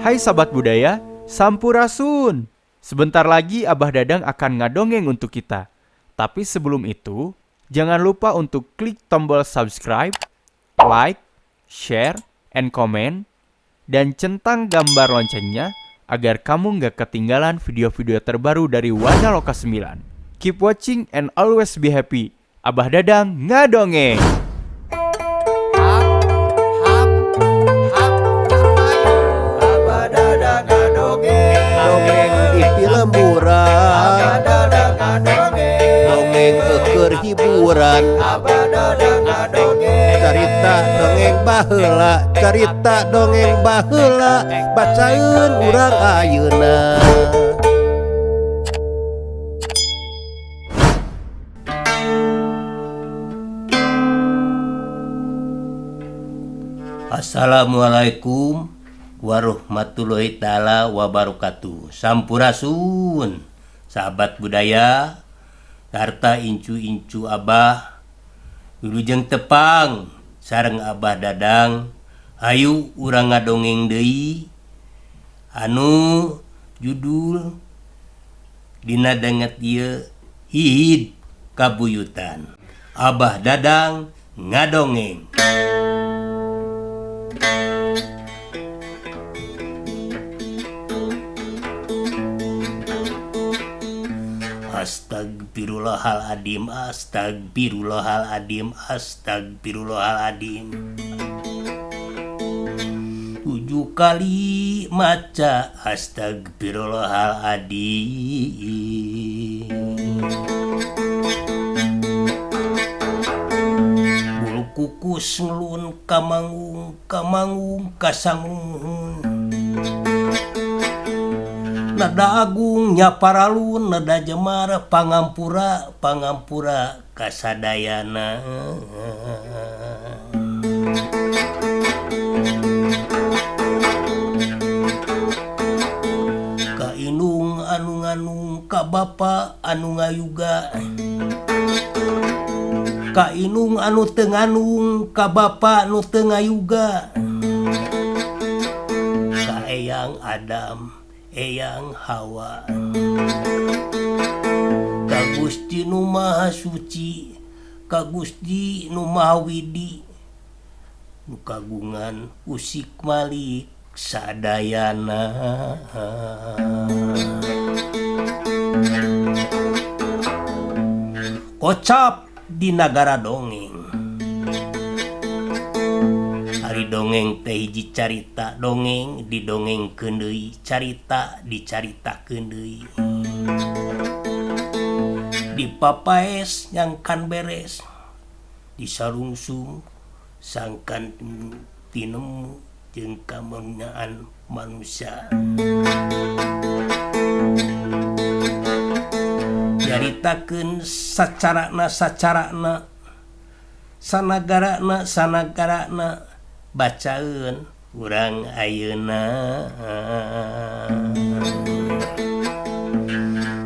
Hai sahabat budaya, Sampurasun. Sebentar lagi Abah Dadang akan ngadongeng untuk kita. Tapi sebelum itu, jangan lupa untuk klik tombol subscribe, like, share, and comment, dan centang gambar loncengnya agar kamu nggak ketinggalan video-video terbaru dari Wanaloka 9. Keep watching and always be happy. Abah Dadang ngadongeng. Hap, hap, hap, Abah Dadang ngadongeng. Dongeng di lemburan. Abah Dadang ngadongeng. Dongeng keur hiburan. Abah Dadang ngadongeng. Carita dongeng baheula, carita dongeng baheula, bacaeun urang ayeuna. Assalamualaikum warahmatullahi taala wabarakatuh. Sampurasun sahabat budaya sarta incu-incu Abah wilujeng tepang sareng Abah Dadang. Hayu urang ngadongeng deui anu judul dina danget ieu Hihid Kabuyutan. Abah Dadang ngadongeng. Astagfirullahaladzim, astagfirullahaladzim, astagfirullahaladzim. 7 kali maca astagfirullahaladzim. Bulu kukus ngelun kamanggung kamanggung kasangun. Nada agung nyaparalun, nada jemar pangampura pangampura kasadayana. Ka inung anu nganung, ka bapa anu ngayuga. Ka inung anu teu nganung, ka bapa anu teu ngayuga. Ka eyang Adam, eyang Hawa. Ka Gusti nu Maha Suci, ka Gusti nu Maha Widi, nu kagungan usik malik sadayana. Kocap di nagara dongeng. Ari dongeng teh hiji carita dongeng didongengkeun deui, carita dicaritakeun deui. Dipapaes nyangkan beres, disarungsung sangkan tinemu jeung kamunyaan manusia. Caritakeun sacarana sacarana, sanagarana sanagarana, bacaeun urang ayeuna.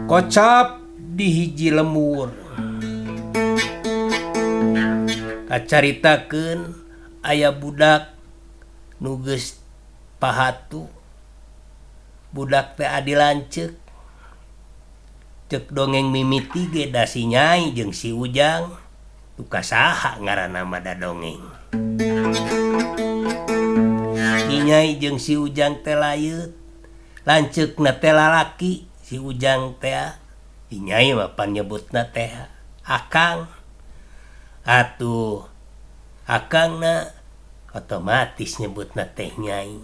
Kocap di hiji lemur, kacaritakeun aya budak nu geus pahatu. Budak teh adi lanceuk. Ceuk dongeng mimiti ge da si Nyai jeung si Ujang. Tu kasaha ngaranna mah da dongeng. Si Nyai jeung si Ujang teh layeut, lanceukna teh lalaki. Si Ujang teh, si Nyai mah pan nyebutna teh akang. Atuh akangna otomatis nyebutna teh Nyai.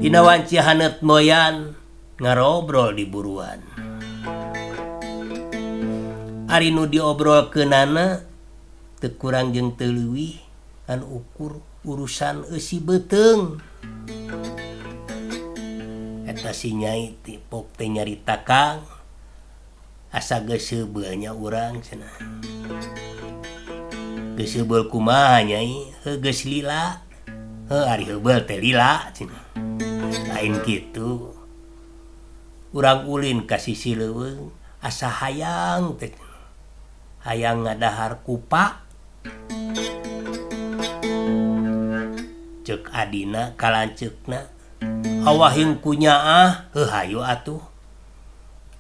Dina wanci haneut moyan ngarobrol di buruan. Ari nu diobrolkeunana teu kurang jeung teu leuwih ngan ukur urusan eusi beuteung. Eta si Nyai teh pok teh nyarita kang asa geus seubeul nya urang cenah. Geus seubeul kumaha Nyai? Heuh geus lila. Heuh ari heubeul teh lila cenah. Lain kitu. Urang ulin ka sisi leuweung asa hayang teh. Hayang ngadahar kupa. Cek adina ka lanceukna awahing ku nyaah heuh hayu atuh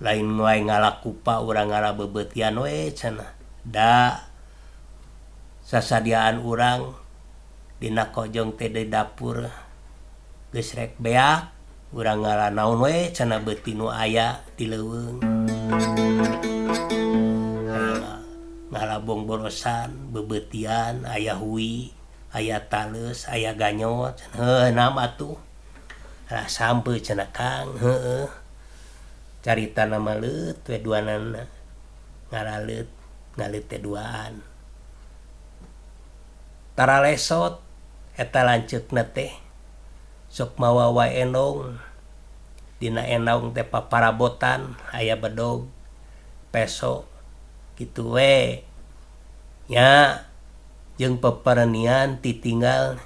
lain wae ngala kupa urang ngala beubeutian we cenah da sasadiaan urang dina kojong teh di dapur geus rek beak urang ngala naon we cenah beuti nu aya di leuweung ngala bongborosan beubeutian aya hui aya taleus aya ganyot heuh nam atuh lah sampe cenah Kang heueuh caritana mah leut we duanana ngaraleut ngaleut teh duaan tara lesot eta lanceukna teh sok mawa wae endong dina endong teh paparabotan aya bedog peso kitu we nya jeung peperenian titinggal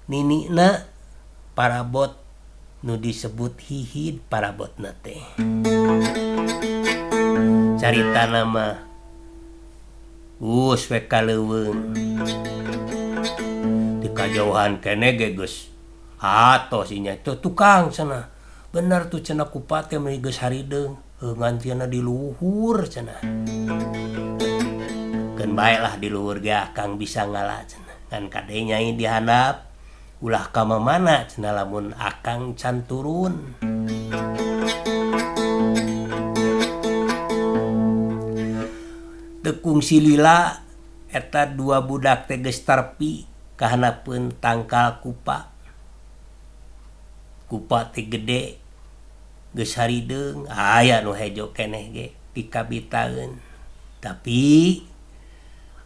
ninina parabot nu disebut hihid parabotna teh caritana mah geus we ka leuweung di kajauhan keneh ge geus atos inya teh tukang cenah bener tuh cenah kupa teh meni geus harideung heuh ngantianna di luhur cenah keun bae lah di luhur ge akang bisa ngala cenah ngan kade nyai di handap ulah ka mamana cenah lamun akang can turun teu kungsi lila eta dua budak teh geus tarpi ka handapeun tangkal kupa kupa teh gede geus harideung aya nu hejo keneh ge pikabitaeun tapi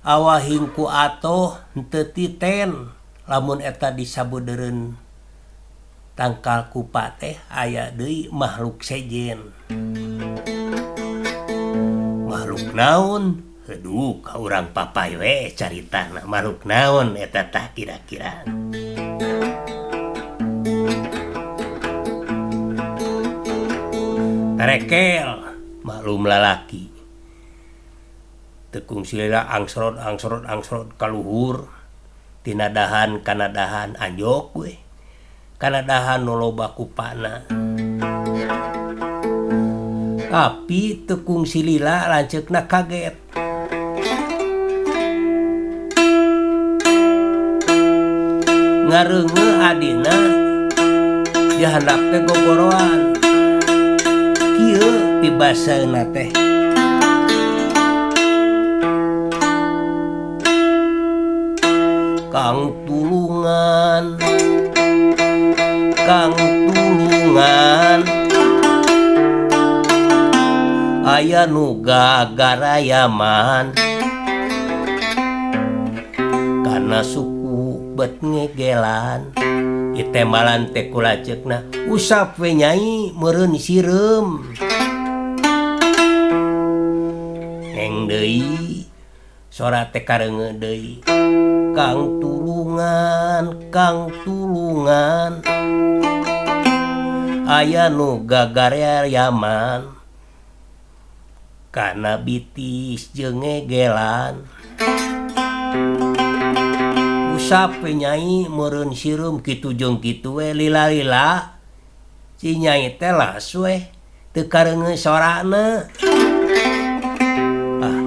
awahing ku atoh henteu titen lamun eta disabeudereun tangkal kupa teh aya deui makhluk sejen makhluk naon aduh ka urang papay we caritana makhluk naon eta tah kira-kira tarekel maklum lalaki tekung sila angsrot angsrot angsrot kaluhur tina dahan kana dahan anjok we kana dahan nu loba kupana tapi tekung silila lanceukna kaget ngareunge adina di handap teh gogoroan kieu pibasaeuna teh Kang tulungan Kang tulungan aya nu gagarayaman kana suku bet ngegelan ditemalan teh ku lanceukna usap we nyai meureun sireum neng deui sora teh kareunge deui Kang tulungan aya nu gagarayaman kana bitis jeung ngegelan usap we nyai meureun sireum kitu jeung kitu we lila-lila si nyai teh las we teu kareunge sorana ah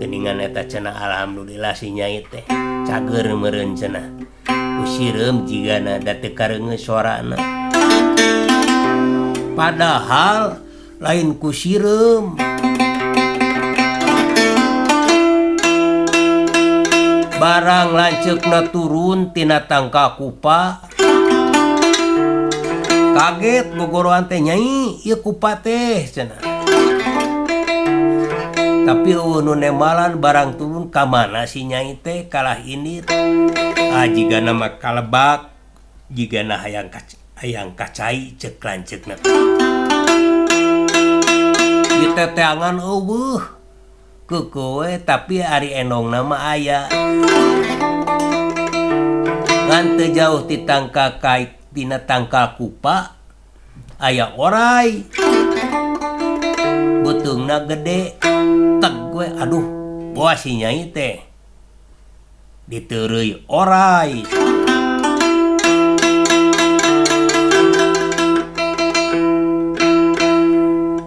geuningan eta cenah alhamdulillah si nyai teh cager meureun cenah ku sireum jigana da teu kareunge sorana padahal lain ku sireum barang lanceukna turun tina tangkal kupa kaget gogoroan teh nyai ieu kupa teh cenah tapi eueuh nu nembalan barang turun ka mana si nyai teh kalah indit ah jigana mah kalebak jigana hayang kacai ceuk lanceukna diteteangan eueuh keukeuh we tapi ari endongna mah aya ngan teu jauh ti tangkal tina tangkal kupa aya orai beuteungna gede teg we aduh boa si nyai teh diteureuy orai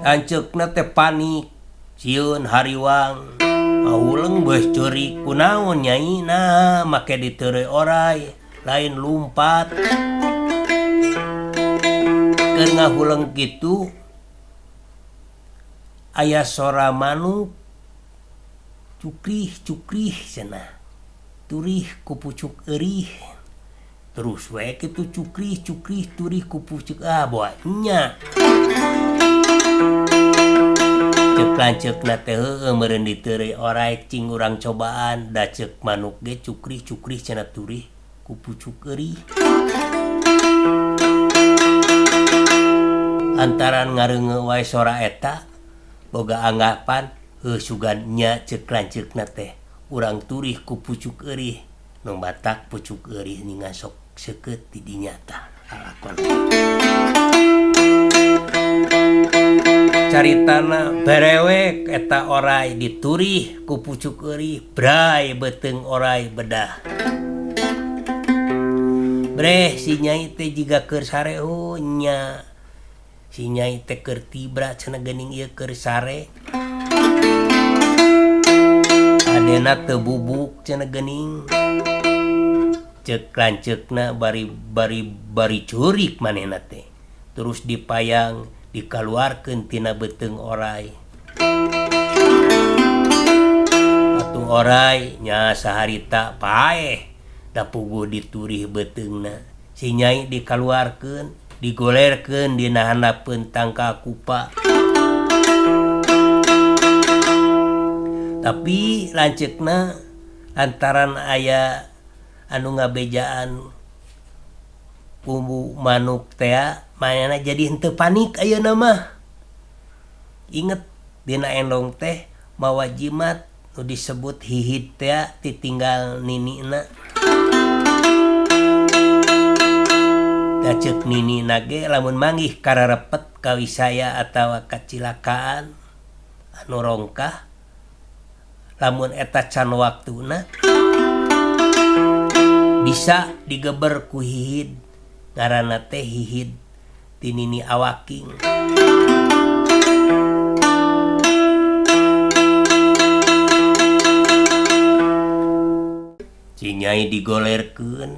Lanceukna teh panik sieun hariwang ngahuleng beuh ceurik kunaon nyai nah make diteureuy oray lain lumpat keur ngahuleng kitu aya sora manuk cukrih cukrih cenah turih ku pucuk eurih terus we kitu cukrih cukrih turih ku pucuk ah boa nya ceuk lanceukna teh heueuh meureun diteureuy oray cing urang cobaan da ceuk manuk ge cukrih cukrih cenah turih ku pucuk eurih antaran ngareungeut wae sora eta boga anggapan heuh sugan nya ceuk lanceukna teh urang turih ku pucuk eurih nu batak pucuk eurih ningan sok seukeut di dinya tah lalakon caritana berewek eta oray diturih ku pucuk eurih bray beuteung oray bedah breh si nyai teh jiga keur sare oh nya si nyai teh keur tibra cenah geuning ieu keur sare adena teu bubuk cenah geuning ceuk lanceukna bari bari bari curik manehna teh terus dipayang dikaluarkeun tina beuteung oray atuh oray nya saharita paeh da puguh diturih beuteungna si nyai dikaluarkeun digolerkeun dina handapeun tangkal kupa tapi lanceukna lantaran aya anu ngabejaan kumbu manuk tea manehna jadi henteu panik ayeuna mah inget dina endong teh mawa jimat nu disebut hihid tea ditinggal ninina da ceuk ninina ge lamun manggih kararepet kawisaya atawa kacilakaan anu rongkah lamun eta can waktuna bisa digeber ku hihid ngaranna teh hihid ti Nini Awaking si nyai digolerkeun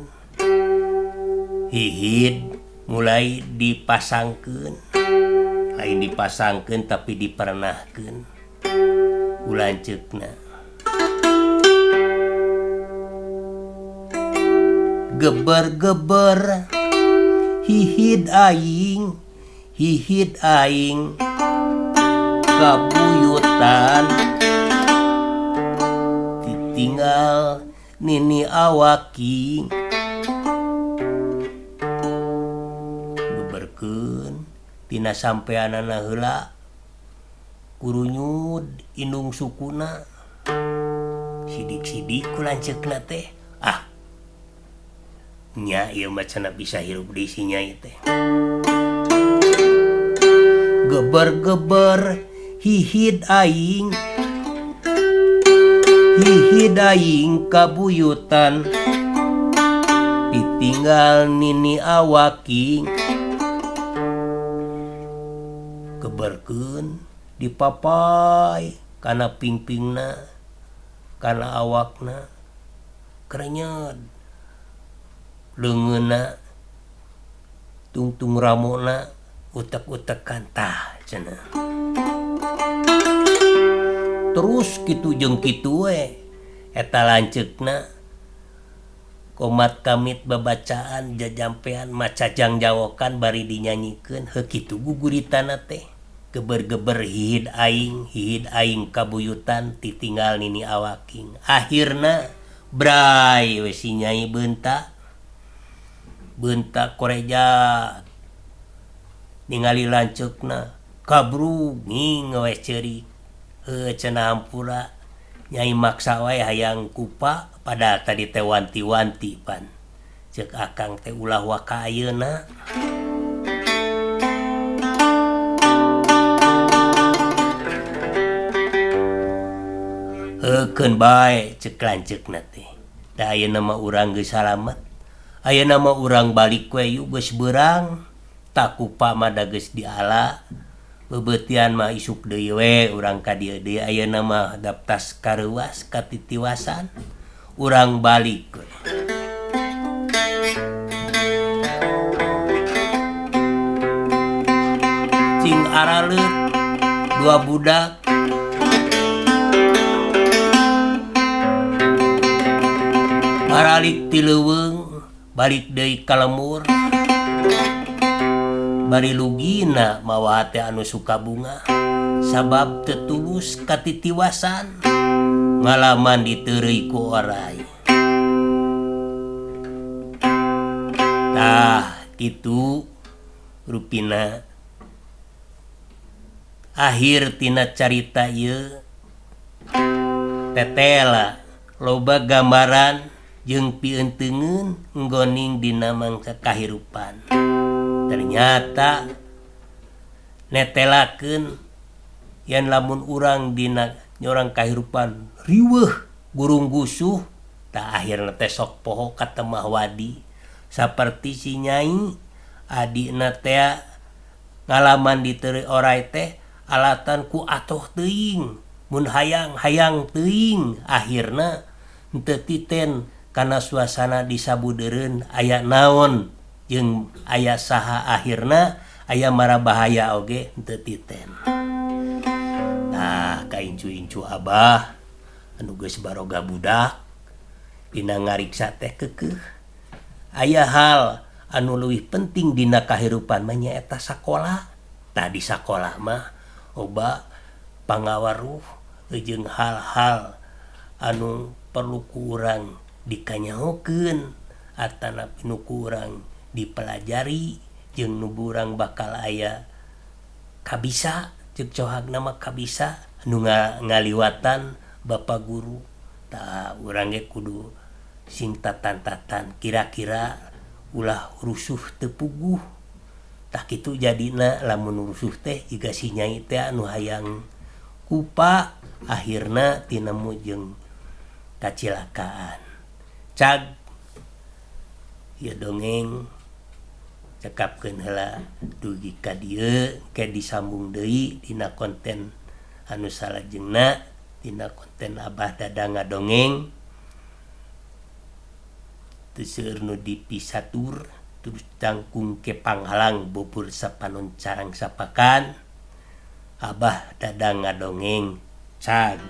hihid mulai dipasangkeun lain dipasangkeun tapi diperenahkeun ku lanceukna geber-geber hihid aing kabuyutan ditinggal Nini Awaking geberkeun tina sampeanana heula kurunyud indung sukuna sidik-sidik ku lanceukna teh ah nya ieu mah cenah bisa hirup di si nyai teh geber-geber hihid aing kabuyutan ditinggal Nini Awaking geberkeun dipapai kana pingpingna kana awakna kerenyet leungeunna tungtung ramona utek-utekan tah cenah terus kitu jeung kitu we eta lanceukna komat kamit babacaan jajampean maca jangjawokan bari dinyanyikeun heuh kitu guguritana teh geber-geber hihid aing kabuyutan titinggal Nini Awaking akhirna bray we si nyai beunta beunta koreja ningali lanceukna kabrug nging we ceurik heuh cenah hampura nyai maksa wae hayang kupa padahal tadi teh wanti-wanti pan ceuk akang teh ulah waka ayeuna heukeun bae ceuk lanceukna teh da ayeuna mah urang geus salamet ayeuna mah urang balik we yuk geus beurang tak kupa mah da geus diala Bebeutian mah isuk deui we urang ka dieu deui ayeuna mah daptas kareuwas katitiwasan urang balik we. Cing araleut dua budak baralik ti leuweung balik deui ka lembur. Bari lugina mawa hate anu suka bunga sabab teu tulus katitiwasan ngalaman diteureuy ku oray. Tah kitu rupina akhir tina carita ieu tetela loba gambaran jeung pieuteungeun nggoning dina mangsa kahirupan. Ternyata netelakeun yen lamun urang dina nyorang kahirupan riweuh gurung gusuh tah akhirna teh sok poho ka temah wadi saperti si nyai adina teh ngalaman diteureuy oray teh alatan ku atoh teuing mun hayang-hayang teuing akhirna henteu titen kana suasana di sabudeureun aya naon jeung aya saha akhirna aya mara bahaya oge henteu titen. Tah ka incu-incu abah anu geus baroga budak dina ngariksa teh keukeuh aya hal anu leuwih penting dina kahirupan mah nyaeta sakola. Tah di sakola mah loba pangawaruh jeung hal-hal anu perlu ku urang dikanyahokeun atanapi nu ku urang dipelajari jeung nu urang bakal aya kabisa ceuk cohagna mah kabisa nu ngaliwatan bapak guru. Tah urang ge kudu sing tatan-tatan kira-kira ulah rusuh teu puguh. Tah kitu jadina lamun rusuh teh jiga si nyai teh anu hayang kupa akhirna tinemu jeung kacilakaan. Cag ieu dongeng cekapkeun heula dugi ka dieu ke disambung deui dina konten anu salajengna dina konten Abah Dadang ngadongeng teu seueur nu dipisatur terus cangkung ke panghalang bubur sapanon carang sapakan. Abah Dadang ngadongeng cag.